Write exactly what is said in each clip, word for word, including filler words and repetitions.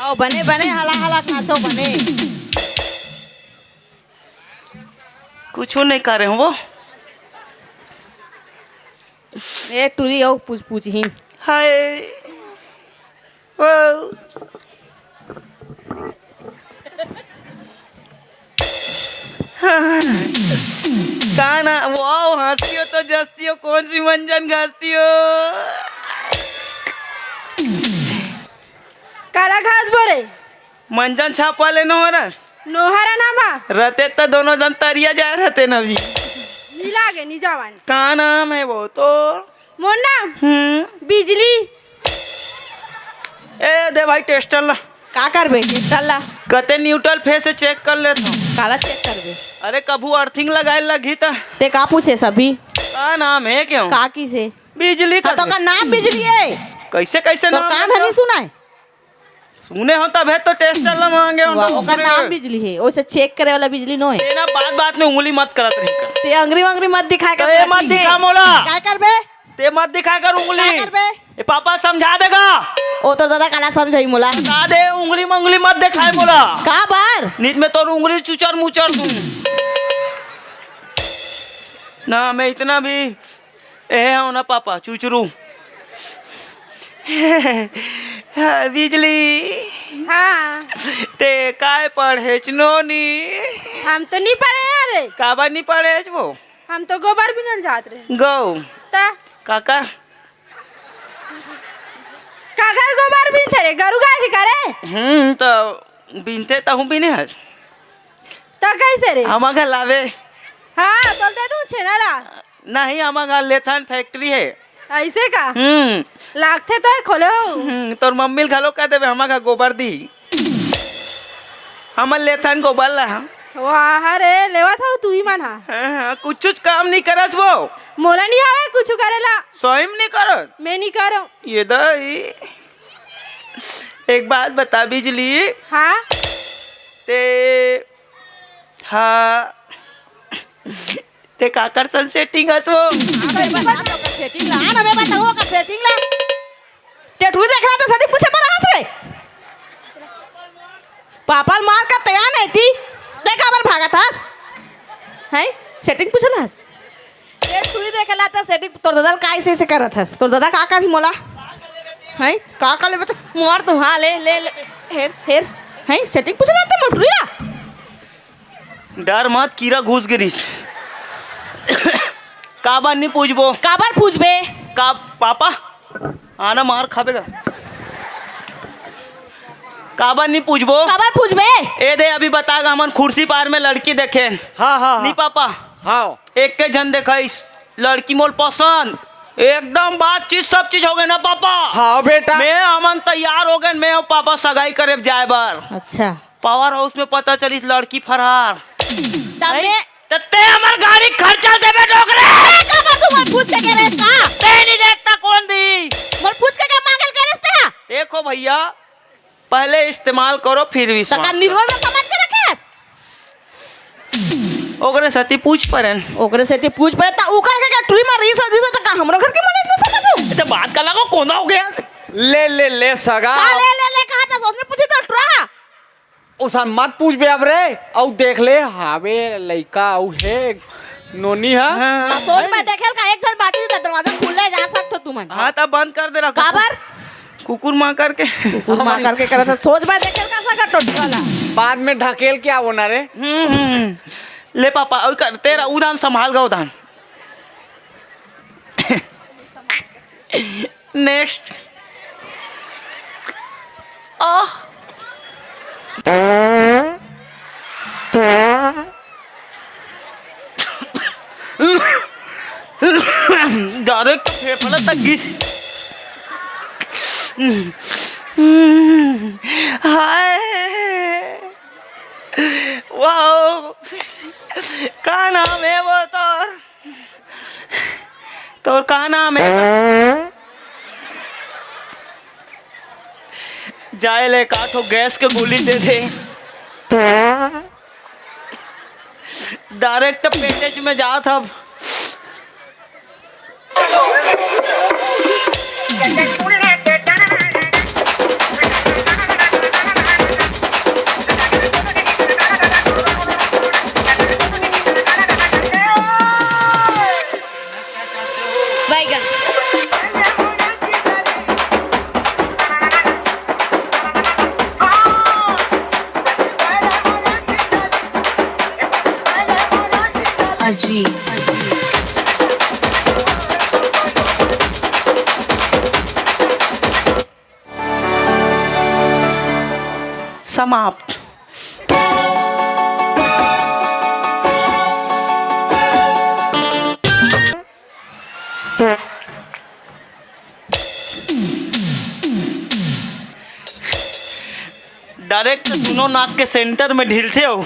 ओ, बने, बने, हला, हला नाचो, बने। कुछू नहीं करे हूँ वो। ए, टुरी, ओ, पूछ, पूछ ही। हाय। वो। का ना, वाओ, हंसती हो तो जस्ती हो, कौन सी मंजन घासती हो? काला घास बोरे। मंजन छापा ले नोहरा। नोहरा नाम हा। रते त दोनों जन तरिया जाए रहते न जी। नी लागे, नी जावन। का नाम है वो तो? मोर नाम? हम्म। बिजली। ए, दे भाई टेस्टर ला। का करबे टेस्टर ला? कते न्यूट्रल फेस से चेक कर लेत हूँ। काला चेक करबे? अरे, कभू अर्थिंग लगाए लगही त। ते का पूछे सभी? का नाम है क्यों? का किसे? बिजली हाँ, का तो दे। का नाम बिजली है? कैसे, कैसे तो नाम कान है हनी क्यों? सुनाए? सुने हो तभे तो टेस्टर ला मांगे हो वाह, ना ओकर ऊपरे। नाम बिजली है, ओसे चेक करे वाला बिजली नो है। ते ना बात बात में उंगली मत करत रही कर। ते अंगरी वंगरी मत दिखाए कर ते मत ठीक है? दिखा मोला। काय करबे? ते मत दिखा कर उंगली। काय करबे? ए पापा समझा देगा। ओ तो दादा काला समझाई मोला। बता दे उंगली मंगली मत दिखाए मोला। का बार? नित में तोर उंगली चुचर मुचर दूं। ना मैं इतना भी ए हो ना पापा चुचरू। हाँ, बिजली। हाँ। ते काय पढ़ेच नोनी? हम तो नहीं पढ़े हैं रे। काबर नहीं पढ़ेच वो? हम तो गोबर बिनल जात रहे। गौ। ता? काकर? काकर गोबर बिनथे रे? गरु गाय के करे? हम्म, तो बिनथे तहूँ बिने हस। ता कैसे रे? हमर घर लावे। हाँ, बोल दे तू छेना ला। नहीं, हमर घर लेथन फैक्ट्री है। ऐसे का? हम्म। लागथे तो है खोलो। हम्म, तोर मम्मी ल घलो कह देबे, हमर घर गोबर दी। हमर लेथन गोबर ला। वाह रे, लेवत हो तू ही मन हा। हाँ, हाँ, कुछ, कुछ काम नहीं करस वो। मोला नहीं आवे कुछ करेला। सही में नहीं करस। मैं नहीं करो। ये दई। एक बात बता बिजली। हाँ? ते हाँ। ते काकर सन सेटिंग हस वो? अबे बता तो का सेटिंग ला, ना मैं बताऊँ का सेटिंग ला। टेटू देख रहा तो सेटिंग पूछे पर हाथ रे। पापा ल मार का तैयार नहीं थी। देखा बर भागत हस। हैं? सेटिंग पूछल हस? टेटू देख ला तो सेटिंग तोर ददल का ऐसे ऐसे करत हस? तोर ददा का का भी मोला? हैं? का का ले बता? मार तू हाँ ले ले ले। हेर हेर। हैं? सेटिंग पूछल हस ते मोटरिया? डर मत, कीरा घुस गिरिस। काबर नहीं पूछबो? काबर पूछबे? का पापा? आना मार खाबे का? काबर नहीं पूछबो? काबर पूछबे? ए दे, अभी बता गा, हमन खुर्सी पार में लड़की देखे। हाँ, हाँ, हाँ। नहीं पापा? हाँ। एक के झन देखाइस, लड़की मोल पसंद, एकदम बातचीत सब चीज हो गए ना पापा? हाँ बेटा। मैं हमन तैयार हो गए, मैं अउ पापा सगाई करे जाए बर। अच्छा। पावर हाउस में पता चलिस लड़की फरार। तब नहीं, मैं त ते हमर गाड़ी खर्चा देबे डोकरे। ए, का बात तू मोर पूछ के कह रहे का? ते नहीं देखता कौन दी? मोर पूछ के का मांगल करे ते? देखो भैया, पहले इस्तेमाल करो फिर तो का विश्वास करो। निर्मल में समझ के रखे? ओकरे सेती पूछ परेन। ओकरे सेती पूछ परे त ओकर के का टुरी मार रही सदी से त का हमरो घर के मालिक नहीं समझू? अच्छा बात का लगो कोंदा हो गया। ले ले ले सगा। का ले ले ले कहा था सोचने पूछी तो टुरा। ओसन मत पूछबे अब रे, अउ देख ले, हावे लइका अउ हे नोनी ह। हाँ। सोच में देखेल का एक झन बाची त दरवाजा खुले जा सकथो तुमन। हाँ, त बंद कर दे रहा। काबर? कुकुर माँ करके। कुकुर माँ करके करत ह। सोच में देखेल का सका टोटका ला। बाद में ढकेल के आवो ना रे। हम्म, हम्म। ले पापा, अउ कर, तेरा उधान संभाल गा उधान। नेक्स्ट। आह। डायरेक्ट फेफड़ा तक घिस। हाय। वाओ। का नाम है वो तोर? तोर का नाम है? जाए ले का ठो गैस के गोली दे दे। डायरेक्ट पेटेज में जात हब। जी। समाप्त। डायरेक्ट दुनों नाक के सेंटर में ढिलथे हो।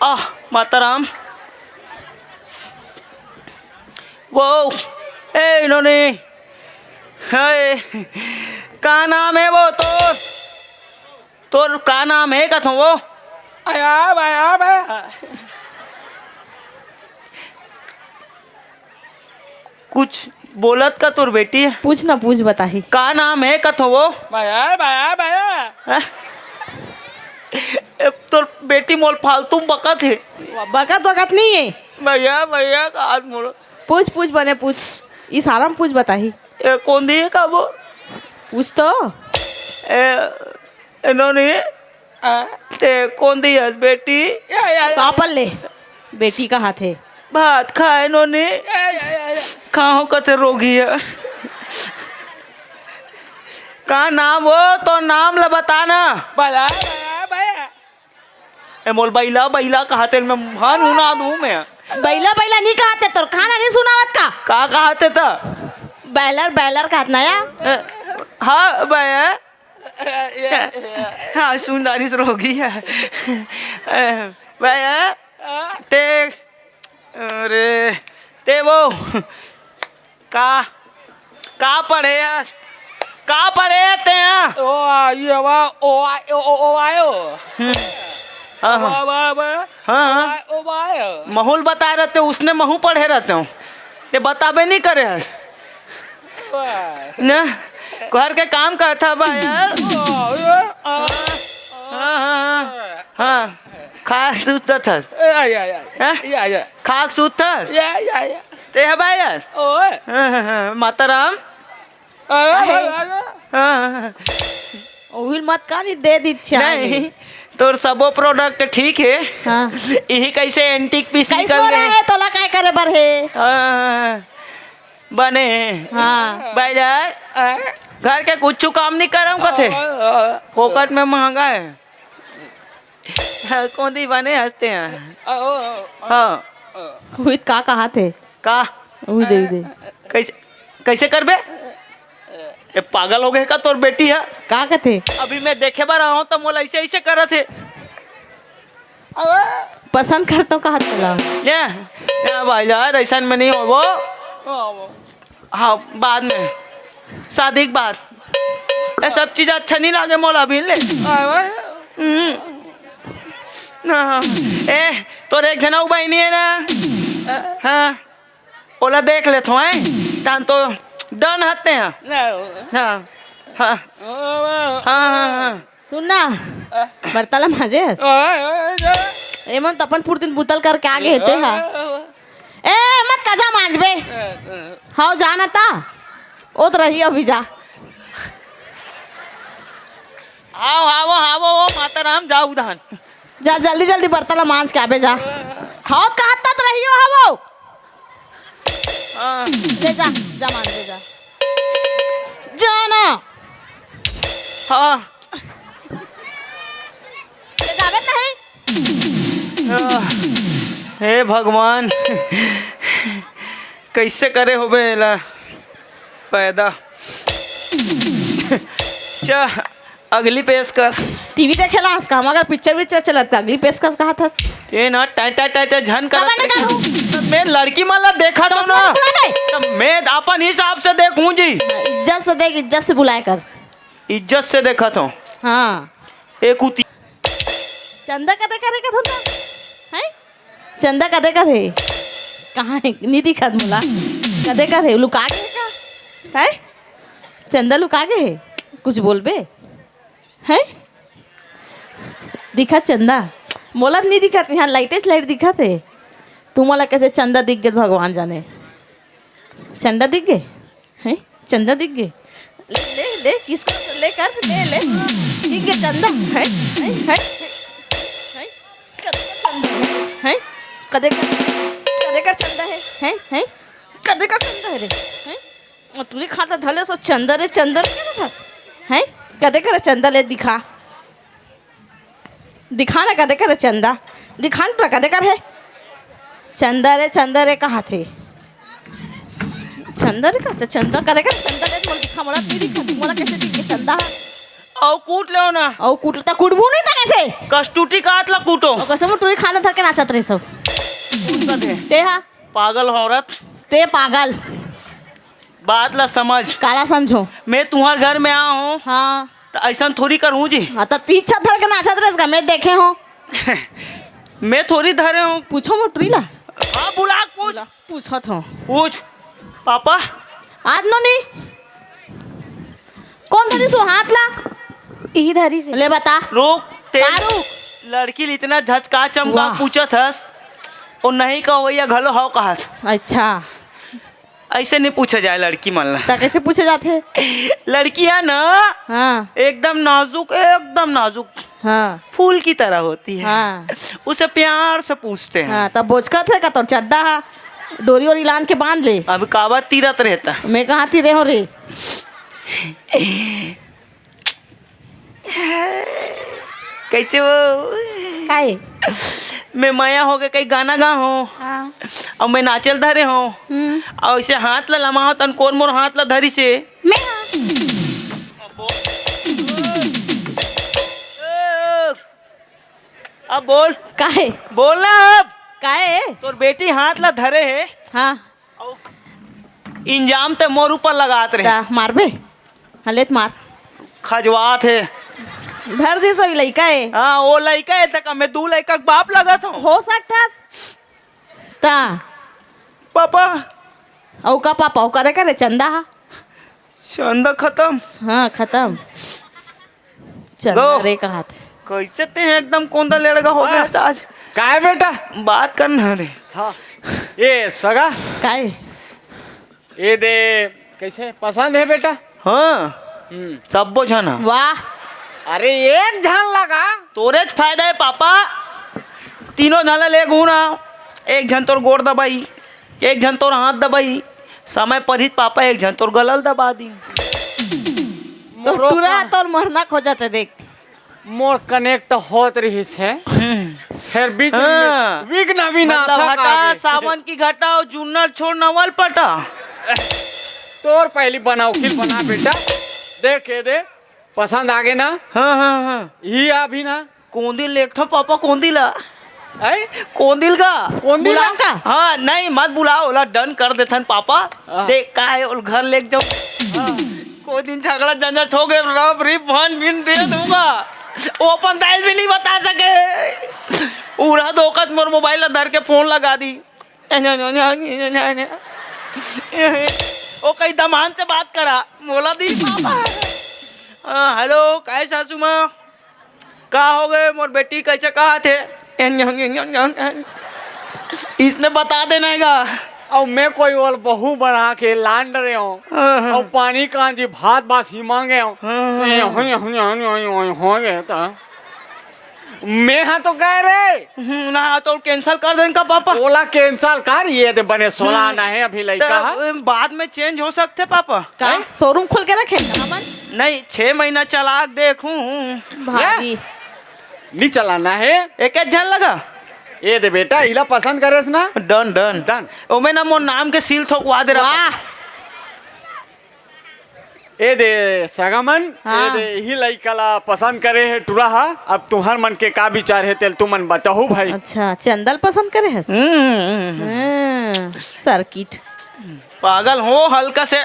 आह, माता राम। वो, ए, इन्होंने, हे, का नाम है वो तोर? तोर का नाम है कथों वो? आया, आया, आया। कुछ बोलत का तोर बेटी? पूछ ना, पूछ बताही। का नाम है कथों वो? बाया, बाया, बाया। हाँ? ए, तोर बेटी मोल फालतू में बकत हे। बकत, बकत नहीं है। भैया, भैया, का हाथ मोड़ो। पूछ, पूछ बने पूछ। इशारा में पूछ बताही। ए, कौन दी है का वो? पूछ तो। ए, इन्होंने आ? ते कौन दी हस बेटी? या, या, या। का पर ले? बेटी का हाथ है। भात खाए नोनी? या, या, या, या। खाओ कथे रोगी है। का नाम वो? तो नाम ला बता ना। बला, बला, बला। ए, मोल बैला, बैला कहाते मैं भान हुना दूं मैं। बैला, बैला नहीं कहाते, तोर खाना नहीं सुनावत का? का कहाते था? बैलर, बैलर कहत ना या? ए, हाँ, बैलर। हाँ, सुन डारिस रोगी है। ए, बैलर, ते, अरे, ते वो, का, का पढ़े यार? का पढ़े यार ते यार? ओ, आ, ये वा, ओ, आ, ओ, ओ, ओ, आयो। हम्म। हाँ, हाँ। वा, वा, वा। हाँ, हाँ। ओ, वा, ओ, आयो। महूल बताए रहते, उसने महू पढ़े रहते हो। ये बताबे नहीं करे है। वाह। ना, घर के काम करता बा यार। ओ, ये, आ, हाँ, हाँ, हाँ। हाँ। खा सुतत हस। ए, आ, या, या, या। हैं? या, या। खा सुतत हस। या, या, या। ते हबा यार। ओए। हाँ, हाँ, हाँ, माता राम। आ, आ, काहे? आ, आ। हाँ, हाँ, हाँ। ओहिल मत का नहीं दे दी चाय। नहीं, तोर सबो product ठीक है। हाँ। यही कैसे antique piece कैसे निकल बोला गए? है, तोला काय करे बर है? हाँ, हाँ, हाँ। बने हे। हाँ। भाई जान, आ? घर के कुछ काम नहीं करम कथे। आ, आ, आ। फोकट में महंगा है। हाँ, कौन दी बने हंसते हैं। आ, आ, आ, आ। हाँ। उहित का कहा थे? का? उही दे, उही दे। कैसे, कैसे करबे? ए, पागल हो गए का तोर बेटी है? का कथे? अभी मैं देखे बर आऊँ तो मोला ऐसे, ऐसे करत है। पसंद करतो कहत तोला। ले, ले भाई यार, ऐसा में नहीं होबो। हाँ, बाद में, शादी के बाद। ये सब चीज अच्छा नहीं लागे मोला अभी ले। हम्म। हाँ, हाँ। ए, तोर एक झना बहिनी है ना? हाँ। ओला देख लेथो, हैं? तान तो done हते हैं। हाँ, हाँ। हाँ, हाँ, हाँ। सुन ना, बर्तन ला मांजे हस? ओए, ओए, ओए, ओए। एमन त अपन पुरतिन बुतल करके आगे हेते हा। ओए, ओए, ओए। ए, मत कजा मांजबे। ओए, ओए। हव, जा ना ता। ओत रही अभी जा। हाव, हाव, हाव, ओ माता राम, जा उधान। जा, जल्दी, जल्दी बर्तन ला मांज के आबे जा। हव, त कहत त रही हो, हव। हाँ। ले जा, जा मांज ले जा। जा ना। हाँ। ले जाबे नहीं। आह, हे भगवान, कैसे करे होबे एला पैदा? चा, अगली पेशकश। टीवी देखेला हस का? मगर पिक्चर विक्चर चलत, अगली पेशकश कहत हस। ते ना टाय, टाय, टाय, टाय झन करत काबर नहीं रहे। करू? त मैं लड़की मन ला देखत तो हूँ ना। उसमें बुला नहीं। त मैं अपन हिसाब से देखूं जी। हाँ, इज्जत से देख, इज्जत से बुलाए कर। इज्जत से देखत हूँ। हाँ। ए कुती। चंदा कदे करे कथों त? हैं? चंदा कदे करे? कहाँ है? नी दिखत मोला। कदे करे? लुका गे का? हैं? चंदा लुका गे हे? कुछ बोलबे? हैं? दिखत चंदा? मोला त नी दिखत, यहाँ लाइटे च लाइट दिखत हे। तुमन ला कैसे चंदा दिख गे भगवान जाने। चंदा दिख गे? हैं? चंदा दिख गे? ले, ले, ले, किसको ले कर, ले, ले। दिख गे चंदा? हैं? हैं? हैं? हैं? हैं? कदे कर, कदे कर चंदा हे? हैं? हैं? कदे कर चंदा हे रे? हैं? टूरी खाता धले सो चंदा रे, चंदा रे, क्या था? हैं? कदे कर चंदा ले दिखा। दिखा ना, कदे कर चंदा। दिखा ना, कदे कर हे? चंदा रे, चंदा रे, कहा थे? चंदा रे, का? चंदा कदे कर चंदा ले, मोला दिखा, मोला नहीं दिखा, मोला कैसे दिखे चंदा? अउ कूट लेव ना। अउ कूट, त कूटबू नहीं त कैसे? कस्तूरी का हाथ ला कूटो। अउ कसम टूरी खाना धर के नाचत रहे सब। कौन सा थे? ते हा। पागल औरत। ते पागल। बात ला समझ। काला समझो? मैं तुम्हार घर में आया हूँ। हाँ। त ऐसा थोड़ी करूँ जी। हाँ, त ती इच्छा धर के नाचत रहे, मैं देखे हूँ। मैं थोड़ी धरे हूँ। पूछो मोटरी ला। हाँ, बुला, पूछ। पूछत हूँ। पूछ। पापा। आज नोनी। कौन धरिस वो हाथ ला? इही धरिस हे। ले बता। रोक, तेल। का रुक? लड़की ल इतना झचका चमका वाह। पूछत हस, ओ नहीं कहो भैया घलो हव कहत। अच्छा। ऐसे नहीं पूछे जाए लड़की मन ला। त कैसे पूछे जाथे? लड़की हे ना, हाँ। एकदम नाजुक, एकदम नाजुक। हाँ। फूल की तरह होती है। हाँ। उसे प्यार से पूछते हैं। हाँ, तब बोचकत हे का तोर चड्डा हा? डोरी ओरी लान के बांध ले। अब काबर तीरत रहता? मैं कहाँ तीरे हो रे? कैसे हो? काहे? मैं मया हो के कई गाना गा हो। हाँ। अउ मैं नाचल धरे हो। हम्म। अउ इसे हाथ ला लमा हो तन कोन मोर हाथ ला धरी से। मैं हाँ। अब बोल। काहे? बोल ना अब। काहे? तोर बेटी हाथ ला धरे हे। हाँ। अउ इंजाम ते मोर ऊपर लगात रहे। ता मारबे? हले त मार। खजवात हे। धर दिस ओ लइका हे। हाँ, ओ लइका हे, त का मैं दू लइका के बाप लगत हूँ। हो सकथस। ता। पापा। अउ का पापा, अउ करे करे चंदा हा। चंदा खतम। हाँ, खतम। चंदा लो। रे कहत। कैसे ते एकदम कोंदा लेड़गा हो गया हाँ। आज। काय बेटा? बात करना रे। हाँ। ए सगा। काय? ए दे, कैसे पसंद हे बेटा? हाँ। हम्म। सब्बो झन ह। वाह। अरे एक झन लगा। तोरेच फायदा हे पापा। तीनों झन ला ले घूना। एक झन तोर गोड़ दबाई, एक झन तोर हाथ दबाई, समय परही त पापा एक झन तोर गला ल दबा दी। तो मोरो टूरा का तोर मरना खोजत हे देख। मोर connect होत रिहिस हे। हम्म। फेर बीच में हाँ। विघ्न विनाशक मतलब हटा, आ गे। सावन की घटा अउ जुन्नर छोड़ नवल पटा। तोर पहली बनाओ, खिल बना बेटा। देख के दे, पसंद आ गे ना? हाँ, हाँ, हाँ। ही अभी ना। कोंदी ल लेगथव पापा, कोंदी ला। हैं? कोंदी ल का? कोंदी ला? बुलाऊं का? हाँ, नहीं, मत बुलाओ, ओला done कर देथन पापा। हाँ। देख, का हे, ओला घर लेग जाओ। हाँ। कोई दिन झगड़ा झंझट हो गए, रब रिप भन भिन दे दूंगा। वो अपन दाई ल भी नहीं बता सके। उरहा धोखत मोर mobile ला धर के phone लगा दी। वो कहीं दमान से बात करा, मोला दी पापा। हाँ, hello, काय सासू माँ? का हो गए, मोर बेटी कैसे कहा थे? इसने बता देना है का? अउ मैं कोई ओला बहू बना के लान डरे हूँ। हाँ, हाँ। अउ पानी कांजी भात बासी मांगे हूँ। हाँ, हाँ, ए, हाँ। हुई, हुई, हुई, हुई, हुई, हो गए तो। मैं हा तो कह रे। हम्म, ना तो cancel कर देन का पापा? ओला cancel कर, ये दे बने सोला हम्म। ना है अभी लइका त, हा। बाद में change हो सकथे पापा। का? हैं? Showroom खोल के रखे हैं अपन? नहीं, छह महीना चला के देखूं। भारी। नी चलाना हे। एक एक झन लगा। ए दे बेटा, इला पसंद करेस ना? Done, done। Done। ओमे ना मोर नाम के seal ठोकवा दे रहा। वाह। ए दे सगामन, हाँ। ए दे इही लइका ला पसंद करे हे टुरा हा। अब तुहर मन के का विचार हे तेल तुमन बताहू भाई। अच्छा, चंदा ल पसंद करे हस? हम्म, हम्म, हम्म। हाँ, circuit। पागल हो हल्का से।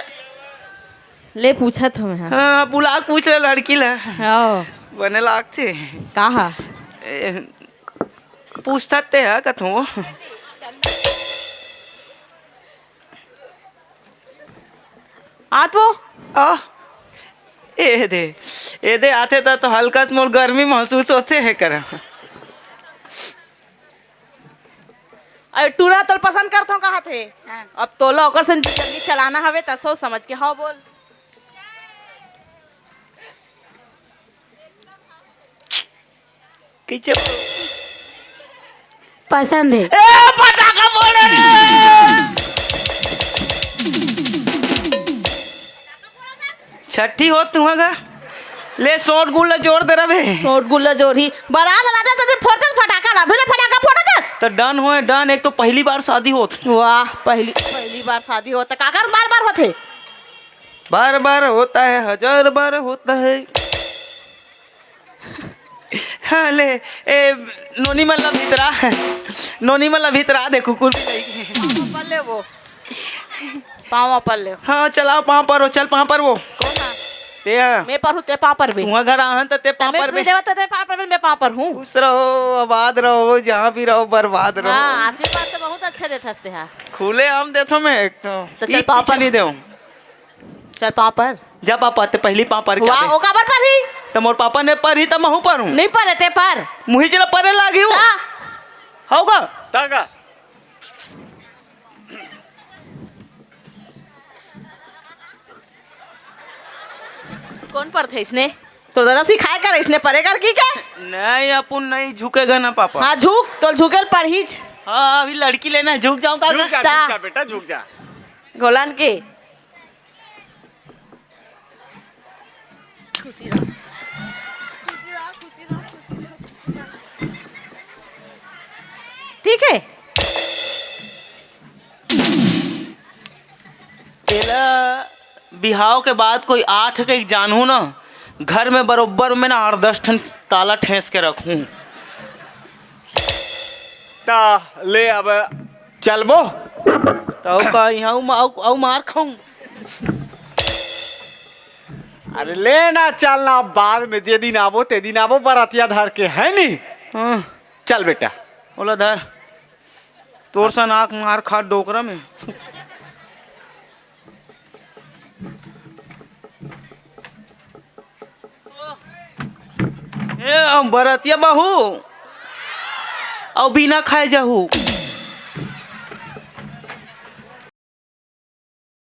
ले पूछत हवे, हाँ। हाँ, बुला के पूछ ले लड़की ला। हाँ। बने लागथे। का हा? ए, पूछत ते हा कथो। आत वो? आ, ए दे, ए दे आथे त, तो हल्का से मोर गर्मी महसूस होथे हे करा। अरे टूरा तोल पसंद करत हूँ कहा थे। हाँ। अब तोला ओकर से जल्दी चलाना हवे त सोच समझ के हाँ बोल। कइसे? पसंद हे। ए, फटाका फोड़े रे। छट्ठी होत तुहा घर। ले, सोट गुल्ला जोर दे रबे। सोट गुल्ला जोर ही। बरात ला दे तो फोड़ते फटाका ला, अभी ले फटाका फोड़त हस। तो डन होए, डन। एक तो पहली बार शादी होत। वाह, पहली, पहली बार शादी होत। काकर बार बार होथे? बार बार होता है, हजार बार होता है। हाँ, ले, ए, नोनी मन ला भीतरा, नोनी मन ला भीतरा दे, कुकुर भी नहीं। पाँव पर ले वो। पाँव पर ले। हाँ, चलाओ, पाँव पर वो, चल, पाँव पर वो। कौन हा? ते हा। मैं पर हूँ, ते पाँव पर बे। तुहा घर आहन त ते पाँव मैं पर भी बे। देवा त ते पाँव पर बे, मैं पाँव पर हूँ। खुश रहो, आबाद रहो, जहाँ भी रहो, बर्बाद रहो। हाँ, आशीर्वाद तो बहुत अच्छा देत हस ते हा। खुले आम देथो मैं एक तो। तो चल, पीठ पाँव पर। पीछे नहीं देव। चल, पाँव पर। जा पापा, ते पहली पाँव पर के वाह, आबे। ओ काबर पर ही? त मोर पापा ने पर ही, त महू पर हूँ। नहीं पर, ते पर। मुही चला परे लागी हूँ। ता। होगा। ताका। कौन पर थे इसने? तो दादा सिखाए कर, इसने परे कर की के? नहीं, अपन नहीं झुकेगा ना पापा। हाँ, झुक, तो झुकेल पढ़ीच। हाँ, अभी लड़की लेना है, झुक जाऊँ का? झुक जा, ता। झुक जा बेटा, झुक जा। गोलान के। खुशी रह। ठीक है। तेला बिहाव के बाद कोई आथ के जानहू ना, घर में बरोबर में ना आठ दस ठन ताला ठेंस के रखूं। ता ले अब चलबो। तो का यहाँ अउ मा-, अउ, अउ मार खाऊं? अरे ले ना, चल ना, बाद में जे दिन आबो ते दिन आबो, बरतिया धर के, है नी? हाँ। चल बेटा। ओला धर। तोर सन आँख मार खा डोकरा में। ए, अउ बरतिया बहू, अउ बिना खाए जाहू।